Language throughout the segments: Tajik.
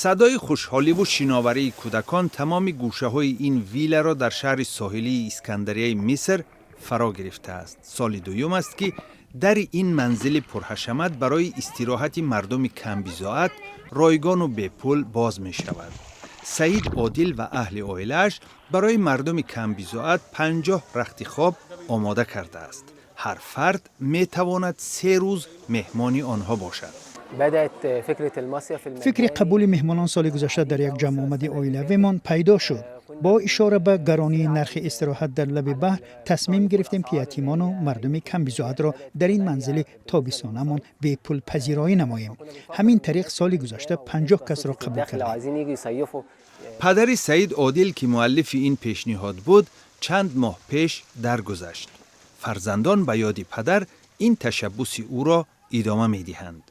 Садои хушҳоливу шиноварии кӯдакон тамоми гӯшаҳои ин вилларо дар шаҳри соҳилии Искандарияи Миср фаро гирифтааст. Соли дуюм аст, ки дари ин манзили пурҳашамат барои истироҳати мардуми камбизоат ройгону бепул боз мешавад. Саид Одил ва аҳли оилааш барои мардуми камбизоат 50 рахти хоб омода кардааст. Ҳар фард метавонад 3 рӯз меҳмони онҳо бошад. Фикри қабули меҳмонон соли гузашта дар як ҷамъомади оилавимон пайдо шуд. Бо ишора ба гаронии нархи истироҳат дар лаби баҳр тасмим гирифтем, ки ятимону мардуми камбизоатро дар ин манзили тобистонамон бепул пазироӣ намоем. Ҳамин тариқ соли гузашта 50 касро қабул кардем. Падари Саид Одил, ки муаллифи ин пешниҳод буд, чанд моҳ пеш даргузашт. Фарзандон ба ёди падар ин ташаббуси ӯро идома медиҳанд.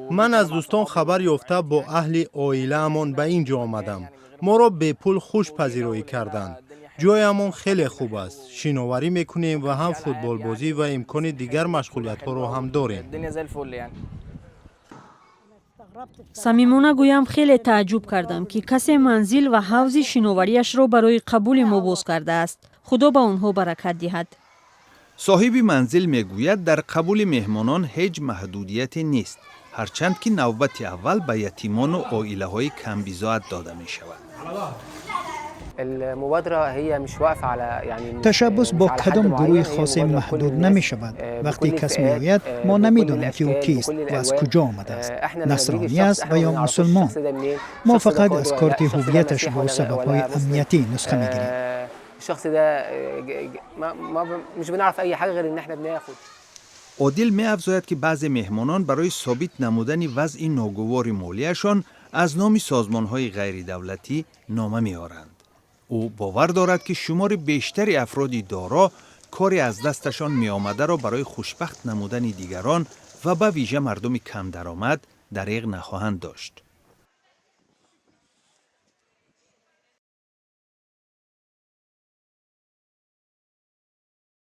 Ман аз дӯстон хабар ёфта, бо аҳли оилаамон ба ин ҷо омадам. Моро бепул хуш пазироӣ карданд. Ҷоямон хеле хуб аст, шиноварӣ мекунем ва ҳам футболбозӣ ва имкони дигар машғулиятҳоро ҳам дорем. Самимона гӯям, хеле тааҷҷуб кардам, ки касе манзил ва ҳавзи шиноварияшро барои қабули мо боз кардааст. Худо ба онҳо баракат диҳад. Соҳиби манзил мегӯяд, дар қабули меҳмонон ҳеҷ маҳдудияте нест, ҳарчанд ки навбати аввал ба ятимону оилаҳои камбизоат дода мешавад. Ташаббус бо кадом гурӯҳи хосе маҳдуд намешавад. Вақте кас меояд, мо намедонем, ки ӯ кист ва аз куҷо омадааст, насронӣ аст ва ё мусулмон. Мо фақат аз корти ҳуввияташ бо сабабҳои амниятӣ нусха мегирем. الشخص ده ما ما مش بنعرف اي حاجه غير ان احنا بناخد. Одил меафзояд, ки баъзе меҳмонон барои собит намудани вазъи ногувори молияшон аз номи созмонҳои ғайридавлатӣ нома меоранд. Ӯ бовар дорад, ки шумори бештари афроди доро кори аз дасташон меомадаро барои хушбахт намудани дигарон ва ба вижа мардуми камдаромад дареғ нахоҳанд дошт.